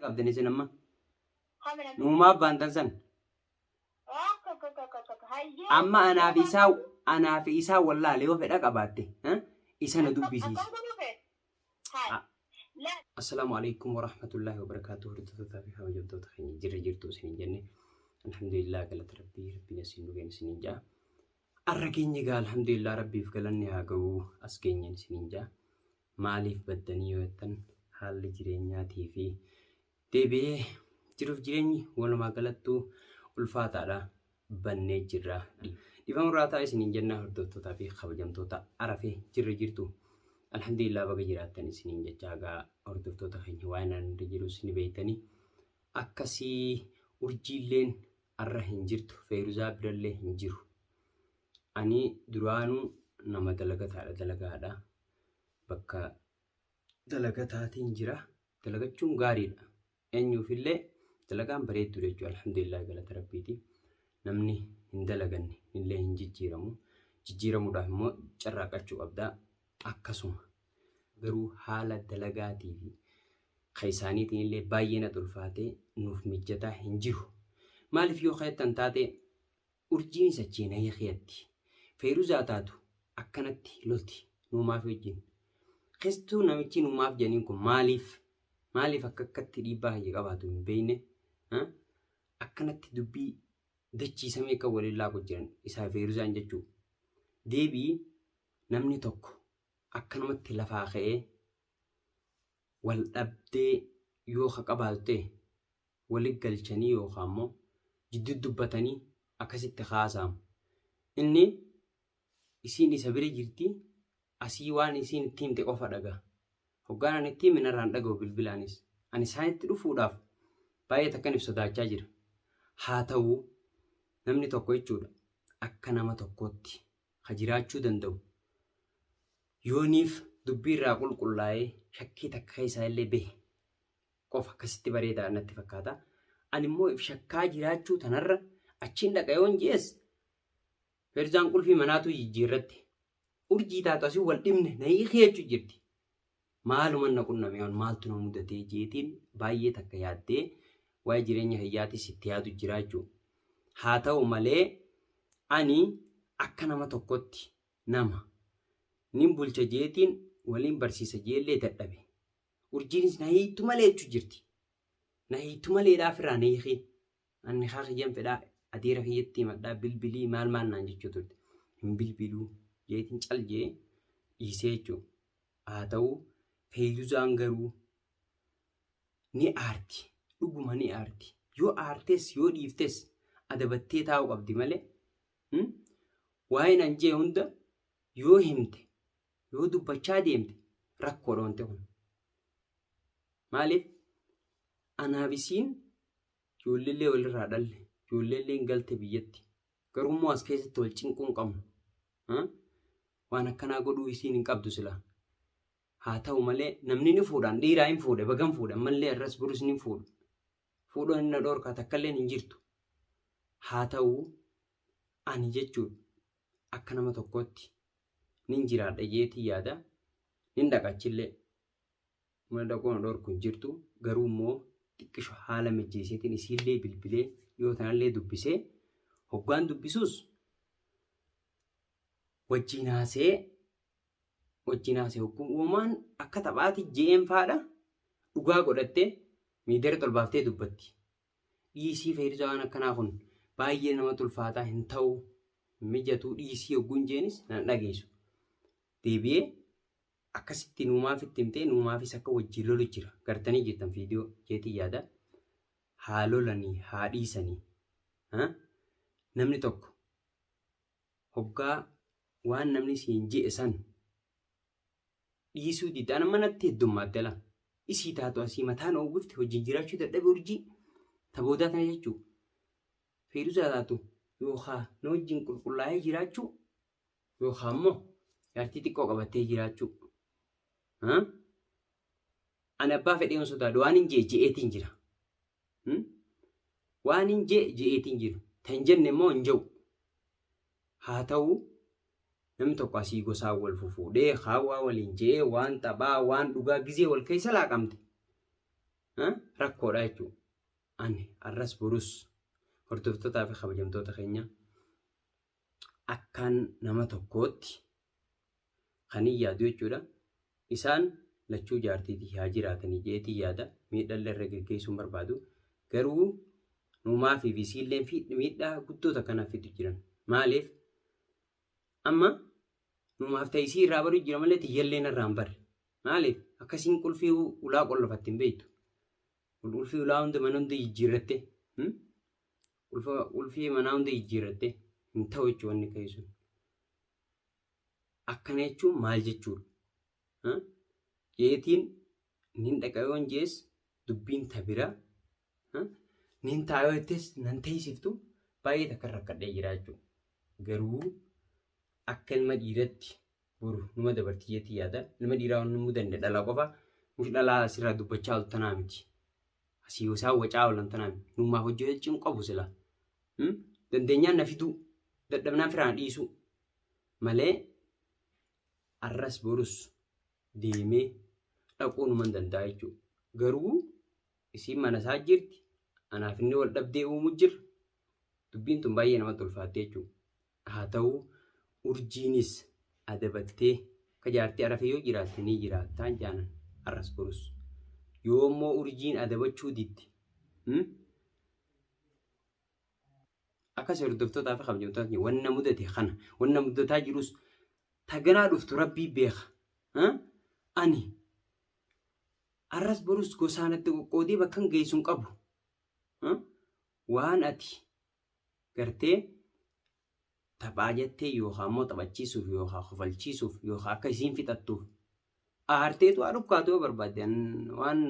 Qabdan isin amma. Nuumaaf baantan san. Amma anaa fi isaa anaa fi isaa wallaale yoo fedha qabaatte isa na dubbisiisi. Assalaamu alaikum warahmatullaahi wabarakaatuh. Hordoftoota fi kabajamtoota keenya jirra jirtu isiniin jenne. Alhamdulillah galata rabbii rabbiin asiin nu ga'e isiniin ja'a. Arra keenya egaa alhamdulillah rabbiif galanni haa ga'u as geenyeen isiniin ja'a. Maaliif baddanii yoo jettan haalli jireenyaatii fi deebi'ee jiruuf jireenyi walumaa galattuu ulfaataadha bannee jirra. Dhiifama irraa ta'a isiniin jenna hordoftootaa fi kabajamtoota Arafee jirra jirtu. Alhamdulillah baga jiraattan isiniin jecha hagaa hordoftoota keenya waa'ee naannoo jirus ni beektanii. Akkasii urjiilleen arra hin jirtu feeruzaa birallee hin jiru. Ani duraanuu nama dalagataadha dalagaadha. Bakka dalagataatiin jira. Dalagachuun gaariidha. Eenyuufillee dalagaan bareedduudha jechuudha. Alhamdulillah galata rabbiiti. Namni hin dalaganne illee hin jijjiiramu. Jijjiiramuudhaaf immoo carraaqachuu qabda. Akkasuma garuu haala dalagaatii fi ka isaaniitiin illee baay'ee na ulfaatee nuuf mijataa hin jiru. Maaliif yoo ka'ettan taate urjiinis achii na hiikiyatti. Feeruzaa taatu akkanatti lolti nuumaaf wajjin. Keessattuu namichi nuumaaf jedhaniin kun maaliif maaliif akka akkatti dhiibbaa hayya qabaatu hin beekne akkanatti dubbii dachiisamee akka waliin laaqu jiran isaa Feeruzaan jechuu. Deebii namni tokko akkanumatti lafaa ka'ee wal dhabdee yoo ka qabaatu ta'e wali galchanii yookaan immoo jidduu dubbatanii akkasitti haasa'amu. Inni isiin isa bira jirti asii waan isiin itti himte qofa dhaga'a. Hoggaan ani itti hime narraan dhaga'u bilbilaanis. Ani isaanitti dhufuudhaaf baay'ee takkan if sodaachaa jira. Haa ta'u namni tokko jechuudha akka nama tokkootti ka jiraachuu danda'u yooniif dubbii irraa qulqullaa'ee shakkii takka keessaa illee bahe qofa akkasitti bareedaa natti fakkaata. Ani immoo if shakkaa jiraachuu tanarra achiin dhaqa yoon jees Feerzaan qulfii manaatu jijjiirratti. Urjii taatu asii wal dhibne na hiikii jechuu jirti. Maaluma na qunname yoon maaltu na mudatee jeetiin baay'ee takka yaaddee waa'ee jireenya kiyyaatis itti yaadu jira jechuudha. Haa ta'u malee ani akka nama tokkotti nama nin bulcha jeetiin waliin barsiisa jeellee dadhabe. Urjiinis na hiiktu malee jechuu jirti. Na hiiktu maleedhaaf irraa na hiikii. Ani haa kiyyan fedhaa adeera kiyyatti himadhaa bilbilii maal maal naan jechuu turte. Hin bilbiluu jeetiin cal jee dhiisee jechuudha. Haa ta'u Feeyuzaan garuu ni aarti. Dhuguma ni aarti. Yoo aartes yoo dhiiftes adabattee taa'uu qabdi malee waa'een an jee hunda yoo himte yoo dubbachaa deemte rakkoodha wanti kun. Maaliif anaaf isiin ijoolleellee walirraa dhalle ijoolleellee galte biyyatti garuu immoo as keessatti wal cinquu hin qabnu. Waan akkanaa godhuu isiin hin qabdu silaa. Haa ta'u malee namni ni fuudhaan dhiiraa hin fuudhe bagan fuudhe ammallee irras burus ni fuudha. Fuudhuun inni na dhoorkaa takkalleen hin jirtu. Haa ta'u ani jechuudha akka nama tokkootti nin jiraadha jeetii yaada nin dhaqa achillee mana dhaquu na dhorku hin jirtu garuu immoo xiqqisho haala mijjeesseetiin isiillee bilbilee dhiyoo tanallee dubbisee hoggaan dubbisuus wajjiin haasee wajjiin haasee hogguu uumaan akka taphaati je'een faadha dhugaa godhattee miidiyarra tolbaaftee dubbatti. Dhiisii fayyadisa waan akkanaa kun baay'ee nama ulfaataa hin ta'u hin mijatuu dhiisii hogguun jeenis nan dhageessu. Deebi'ee akkasitti nuumaaf itti himtee nuumaafis akka wajjiin lolu jira. Gartanii jirtan viidiyoo jeetii yaada. Haa lolanii haa dhiisanii. Namni tokko hoggaa waan namni siin je'e san dhiisuu didde ana manatti heddummaatti ala isii taatu asii mataan oowwifte wajjin jiraachuu dadhabe urjii ta boodaa tana jechuu feeruzaa taatu yookaa na wajjin qulqullaa'ee jiraachuu yookaa immoo jaartii xiqqoo qabattee jiraachuu ani abbaa fedhee hin sodaadhu waan hin jee je'eetiin jira waan hin jee je'eetiin jiru ta hin jenne immoo hin je'u Haa ta'u namni tokko asii gosaan wal fufuudhee haawwaa waliin je'ee waan taphaa waan dhugaa gizee wal keessa laaqamte. Rakkoodha jechuudha. Ani arras borus hordoftootaa fi kabajamtoota keenya akkaan nama tokkootti kan hin yaadu jechuudha. Isaan lachuu jaartiitii haa jiraatanii jeetii yaada miidhallee irra geggeessuu hin barbaadu. Garuu nuumaa fi isiillee miidhaa guddoo takka fidu jiran. Maaliif? Amma nuumaaf ta'e isii irraa baru jira malee tiyyallee narraa hin barre. Maaliif? Akkasiin qulfii ulaa qollofatti hin beektu. Qulfii ulaa hunda mana hunda jijjiirratte. Qulfii manaa hunda jijjiirratte hin ta'u jechuudha wanni ka'e sun. Akkana jechuun maal jechuudha? Jeetiin nin dhaqa yoon jees dubbiin ta bira. Nin taa yoo jettes nan teessiftu baay'ee takka rakkadhee jira jechuudha. Garuu akka ilma dhiiratti boru numa dabarti jeetii yaada. Ilma dhiiraa waan nu mudanne dhala qofa. Mush dhalaa asirraa dubbachaa oolu tanaa miti. Asii isaan wacaa oolan tanaa miti. Numaaf hojjechuu hin qabu sila. Dandeenyaan na fiduu dadhabnaan firaan dhiisuu malee arras borus deemee dhaquu numan danda'a jechuudha. Garuu isiin mana isaa jirti. Anaaf inni wal dhabdee uumu jira. Dubbiin tun baay'ee namatti ulfaatte jechuudha. Haa ta'u urjiinis adabattee akka jaartii arafee yoo jiraatte ni jiraattaan jaanan arras borus. Yoo immoo urjiin adabachuu didde akkas hordoftootaa fi kabajamtoota wanna mudate kana wanna mudataa jirus taganaa dhuftu rabbii beeka. Ani arras borus gosaanatti qoqqoodee bakka hin geessu hin qabu. Waan ati gartee taphaa jettee yookaan immoo taphachiisuuf yookaan kofalchiisuuf yookaan akka isiin fixattuuf aarteetu haa dhukkaatu yoo barbaadde waan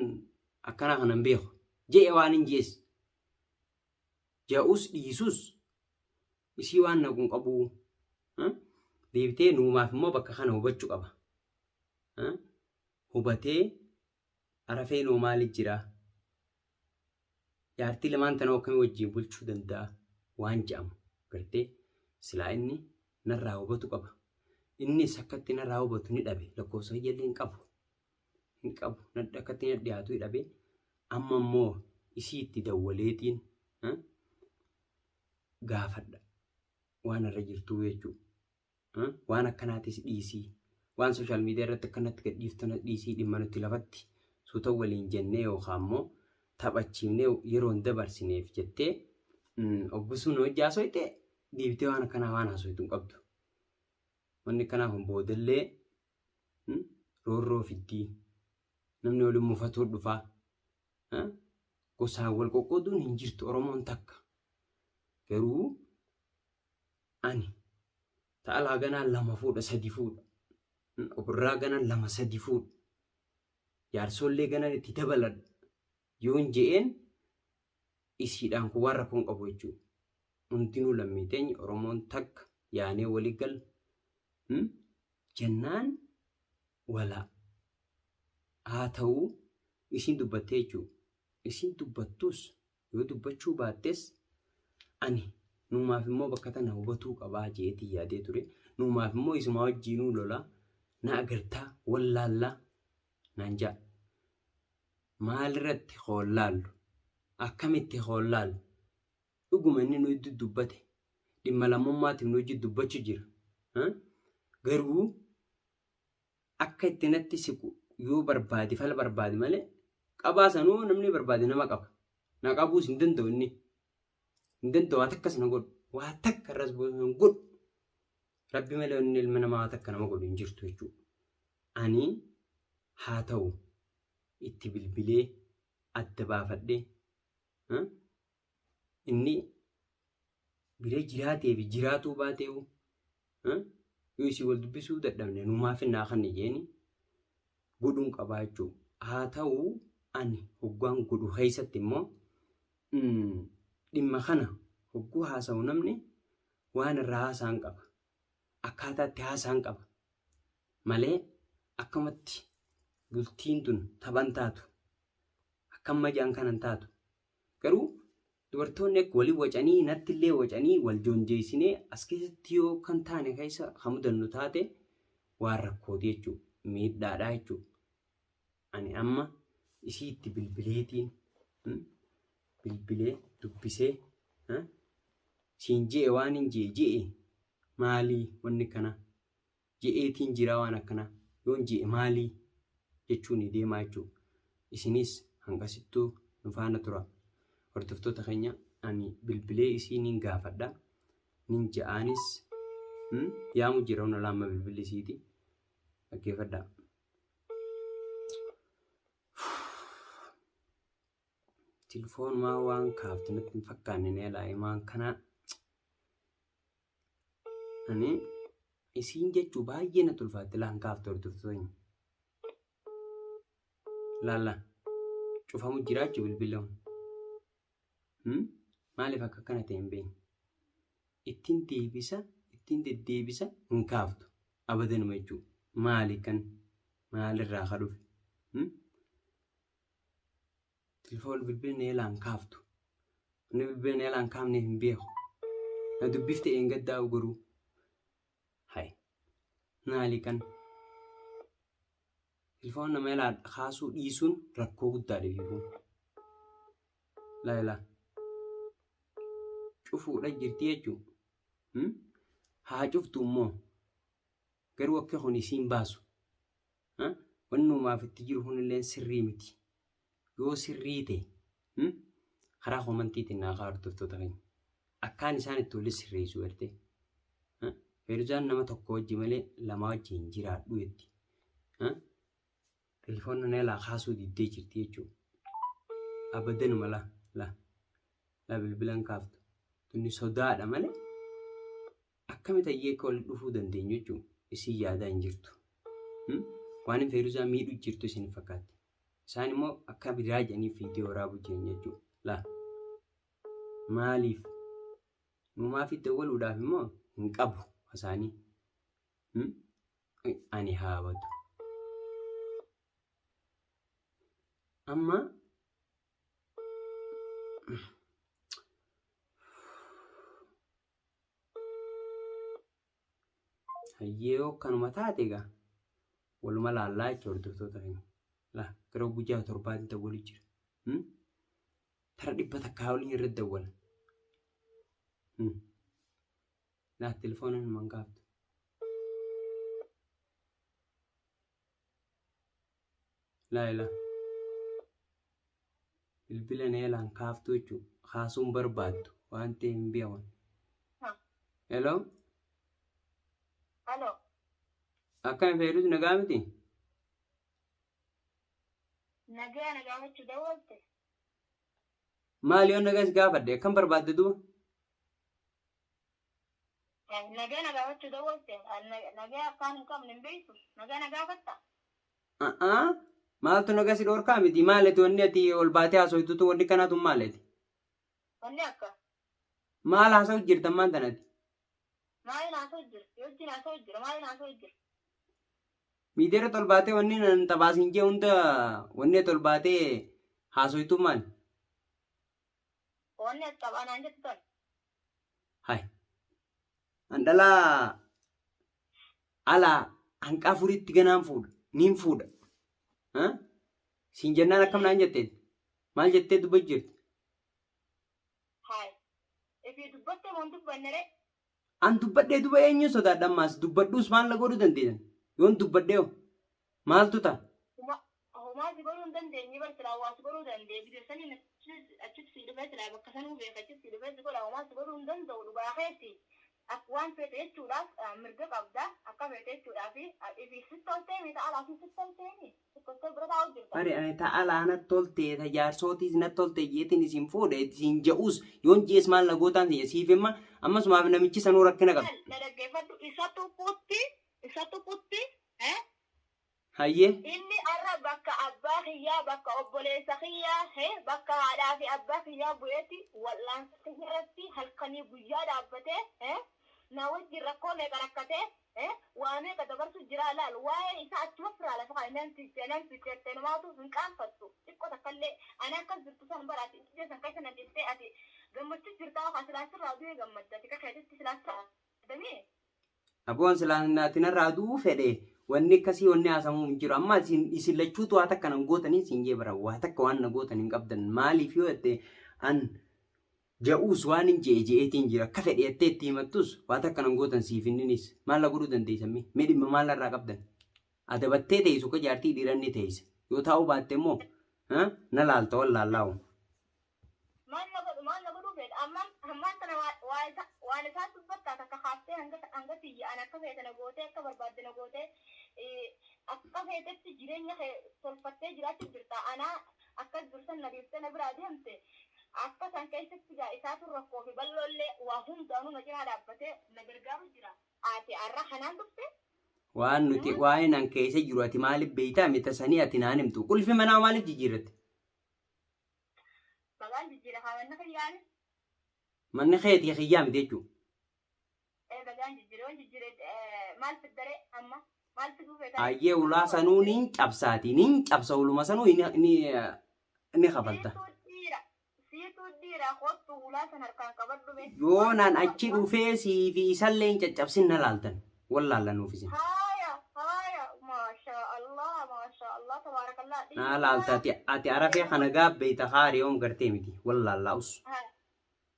akkanaa kana hin beeku je'e waan hin jees ja'us dhiisus isii waan naqu hin qabu. Deebitee nuumaaf immoo bakka kana hubachuu qaba. Hubatee arafee nuu maali jira? Jaartii lamaan tanoo akkamii wajjin bulchuu danda'a waan je'amu gartee silaa inni narraa hubatu qaba. Innis akkatti narraa hubatu ni dhabe lakkoofsa kiyyallee hin qabu. Hin qabu akkatti na dhiyaatu ni dhabe. Amma immoo isii itti dawwaleetiin gaafadha waan irra jirtuu jechuudha. Waan akkanaatis dhiisii. Waan social media irratti akkanatti gad dhiiftu dhiisii dhimma nuti lafatti suuta waliin jennee yookaan immoo taphachiifnee yeroo hin dabarsineef jettee oggisuun hojii haasoyte deebitee waan akkanaa waan haasoytu hin qabdu. Wanni akkanaa kun boodallee roorroo fiddii namni waliin mufatuu dhufaa. Gosaan wal qoqqooduun hin jirtu Oromoon takka. Garuu ani ta'alaa ganaa lama fuudha sadi fuudha. Obirraa gana lama sadi fuudha. Jaarsollee gana itti dabaladha. Yoon je'een isiidhaan kun waan rakkoon qabu jechuudha. Hundinuu lammii teenya Oromoon takka yaanee walii gala. Jennaan walaa. Haa ta'uu isiin dubbattee jechuudha. Isiin dubbattus yoo dubbachuu baattes ani nuumaaf immoo bakka tana hubatuu qabaa jeetii yaadee ture. Nuumaaf immoo isumaa wajjiinuu lolaa na agartaa wallaallaa naan ja'a. Maalirratti hoollaallu? Akkamitti hoollaallu? Dhuguma inni nu dubbate dhimma lammummaatiif nu wajjin dubbachuu jira. Garuu akka itti natti siqu yoo barbaade fala barbaade malee qabaa sanuu namni barbaade nama qaba. Na qabuus hin danda'u inni. Hin danda'u waa takkas na godhu. Waa takka irras hin godhu. Rabbi malee inni ilma namaa waa takka nama godhu hin jirtu jechuudha. Ani haa ta'u itti bilbilee adda baafadhee inni bira jiraatee fi jiraatuu baateewu yoo isii wal dubbisuu dadhabne numaaf naa kan jeeni godhuun qabaa jechuudha. Haa ta'u ani hoggaan godhu keessatti immoo dhimma kana hogguu haasa'u namni waan irraa haasa'an qaba. Akkaataa itti haasa'an qaba. Malee akkamatti bultiin tun taphan taatu. Akkam majaan kanan taatu. Garuu dubartoonni akka walii wacanii natti illee wacanii wal joonjeessinee as keessatti yoo kan taane keessa kan mudannu taate waan rakkooti jechuudha. Miidhaadha jechuudha. Ani amma Isiitti bilbileetiin bilbilee dubbisee siin je'e waan hin je'e je'e maalii wanni kana je'eetiin jira waan akkana yoon je'e maalii jechuun deemaa jechuudha. Isinis hanqasittuu nu faana tura. Hordoftoota keenya ani bilbilee isii nin gaafadha. Nin je'aanis yaamu jira hunda laamma bilbilli isiiti. Dhaggeeffadhaa. Tilfoonumaa waan kaaftu natti hin fakkaanne ni alaaye waan kana ani isiin jechuu baay'ee natti ulfaatte laan kaaftu hordoftoota keenya. Laalla cufamu jiraachuu bilbila kun. Maaliif akka akkana ta'e hin beekne. Ittiin deebisa ittiin deddeebisa hin kaaftu abadanuma jechuudha. Maali kan maalirraa ka dhufe? Telefoon bilbila na jalaan kaaftu. Inni bilbila na jalaan kaafneef hin beeku. Na dubbifte eengaddaa garuu. Hay. Maali kan? Telefoon nama jalaa kaasuu dhiisuun rakkoo guddaadha fiifuu. Laa ilaa. Cufuudha jirti jechuudha. Haa cuftu immoo. Garuu akka kun isiin baasu. Wannumaaf itti jiru kunillee sirrii miti. Yoo sirrii ta'e karaa komantiitiin naa kaa hordoftoota keenya. Akkaan isaan itti wali sirreessu gartee. Feeruzaan nama tokko wajji malee lama wajji hin jiraadhu jetti. Telefoonna na jalaa kaasuu diddee jirti jechuudha. Abadanuma la la la bilbilan kaaftu. Tunni sodaadha malee akkami tayyee akka walitti dhufuu dandeenyu jechuudha. Isin yaadaa hin jirtu. Waan hin Feeruzaa miidhuu jirtu isin fakkaatti. Isaan immoo akka biraa jedhanii fiidiyoo waraabuu jiran jechuudha. Laa maaliif numaaf itti dawwaluudhaaf immoo hin qabu isaanii. Ani haa badu. Amma hayyee yoo kanuma taate egaa waluma laallaa jechuudha hordoftoota keenya. Laa gara guyyaa torbaatti dawwalu jira. Tara 100 olii irratti dawwala. Laa telefoona numan kaaftu. Laa ilaa. Bilbila na jalaan kaaftu jechuudha. Kaasuun barbaaddu waan ta'e hin beekan. Hello. Halo. Akkami Feeruz nagaa miti? Nagaa na gaafachuu dawwalte? Maali yoon nagaa si gaafadhe akkam barbaadde duuba? Nagaa na gaafachuu dawwalte? Nagaa akkaan hin qabne hin beektu? Nagaa na gaafatta? A'aa maaltu nagaa si dhorkaa miti maaleti wanni ati ol baatee haasoftutu wanni kanaatu maaleti? Wanni akka? Maal haasa'u jirta ammaan tanati? Maaliin haasa'u jira? Wajjin haasa'u jira? Maaliin haasa'u jira? Miidiyaa irratti ol baatee wanni nan taphaasiin jee hunda wanni ati ol baatee haasoytuu maali? Wanni ati taphaa naan jettu tani. Hai. An dhalaa alaa hanqa afuritti ganaan fuudha. Niin fuudha. Ha? Siin jennaan akkam naan jetteeti? Maal jettee dubbachuu jirti? Hai. Ifii dubbattee moo hin dubbanne ree? An dubbadhee duba eenyuun sodaadha ammaas dubbadhuus maal na godhuu dandeessan? Yoon dubbadhee hoo maaltu ta'a? Homaa si godhuu hin dandeenye bar silaa waa si godhuu danda'e biyya saniin achitti si dhufee silaa bakka sanuu beeka achitti si dhufee si godha homaa si godhuu hin danda'u dhugaa keeti ak waan feete jechuudhaaf mirga qabda akka feete jechuudhaaf ifi sitti toltee mi ta'ala fi sitti toltee mi sitti toltee bira taa'u jirta. Bari ani ta alaa na tolte ta jaarsootiis na tolte jeetiin isin fuudhe isin je'uus yoon je'es maal na gootaan sin siif imma ammasumaaf namichi sanuu rakkina qaba. Na dhaggeeffadhu isa tuqutti isa tuqutti eh Hayyee. Inni arra bakka abbaa kiyyaa, bakka obboleessa kiyyaa, he, bakka haadhaa fi abbaa kiyyaa bu'eeti wal'aansa kiyya irratti halkanii guyyaa dhaabbatee, he, na wajjin rakkoo meeqa rakkatee, he, waa meeqa dabarsu jiraa laal waa'ee isaa achuma firaa lafa kaa'i namticha namticha jettee numaatu hin qaanfattu xiqqoo takkallee ani akkas jirtu san bara ati ija san keessa na jettee ati gammachuu jirtaa kaa silaa sirraa du'ee gammadda ati akka keetitti silaa sirraa damee. Aboon silaa ati narraa du'uu fedhe Wanni akkasii wanni haasamuu hin jiru. Amma isin isin lachuutu waa takka nan gootanii siin jee bara waa takka waan na gootan hin qabdan. Maaliif yoo jette an ja'uus waan hin je'e je'eetiin jira. Akka fedhe jettee itti himattus waa takka nan gootan siif inninis. Maal na godhuu dandeessan mee? Mee dhimma maal narraa qabdan? Adabattee teessu akka jaartii dhiiran ni teessa. Yoo taa'uu baatte immoo na laalta wallaallaawu. Maal na godhu maal na godhuu feeta ammaan ammaan tana waa waa isa waan isaa dubbattaa takka kaaftee hanga hanga tiyya an akka feete na gootee akka barbaadde na gootee eh, akka feetetti jireenya kee tolfattee jiraachuu jirta anaa akkas dursan na dhiiftee na biraa deemte akka san keessatti gaa isaatu rakkoo fi bal'oollee waa hundaanuu na cinaa dhaabbatee na gargaaru jira ati arra kanaan dhufte. Waan nuti waa'een an keessa jiru ati maaliif beektaa mita sanii ati naan himtu. Qulfi manaa maaliif jijjiirratte? Bagaan jijjiira kaa manni kiyyaani. Manni keetii kiyyaa miti jechuudha. Ee bagaan jijjiire yoon jijjiire maal fiddaree amma maal fiduu feetaa? Ayyee ulaa sanuu niin cabsaati niin cabsa uluma sanuu ni ni ni kafalta. Siituu dhiira siituu dhiira kottu ulaa san harkaan qabadhu mee. Yoo naan achi dhufee sii fi isallee hin caccabsin na laaltan. Wal laalla nuuf isin. Haaya haaya maashaa Allah maashaa Allah tabaarakallah. Naa laalta ati ati arafee kana gaabbeeyta kaari yoom gartee miti wal laallaa us. Haaya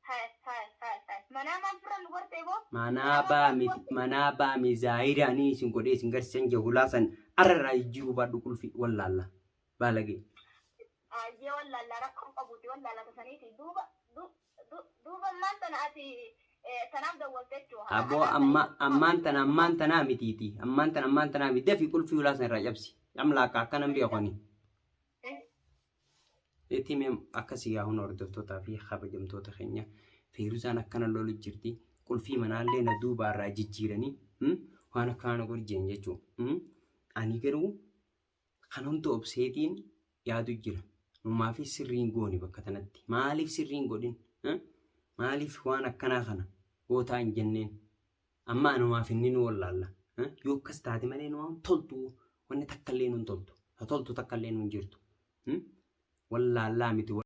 haaya haaya haaya manaa maal firra nu gortee boo? Manaa baa miti manaa baa mi zaayiraanii isin godhee isin garsiisan jehulaa san arra irraa jijjiiruu baadhu qulfi wal laalla baalagee. Ayyee wallaallaa rakkoo qabuuti wallaallaa tasaniiti duuba duuba ammaan tana ati tanaaf dawwalte jechuudha. Aboo amma ammaan tana ammaan tanaa mitiiti ammaan tana ammaan tanaa miti dafii qulfii ulaa san irraa cabsi amlaaka akkanan beekoni. Itti mee akkasii yaa hun hordoftootaa fi kabajamtoota keenya Feeruzaan akkana lolu jirti qulfii manaallee na duubaa irraa jijjiiranii waan akkana na godhi jechuudha. Ani garuu Kan hunda obseetiin yaadu jira. Numaafis sirrii hin goone bakka tanatti. Maaliif sirrii hin godhin? Maaliif waan akkanaa kana gootaa hin jenneen? Amma anumaaf inni nu wallaalla. Yoo akkas taate malee nu waan toltu wanni takka illee nu hin toltu. Ta toltu takka illee nu hin jirtu. Wallaallaa miti.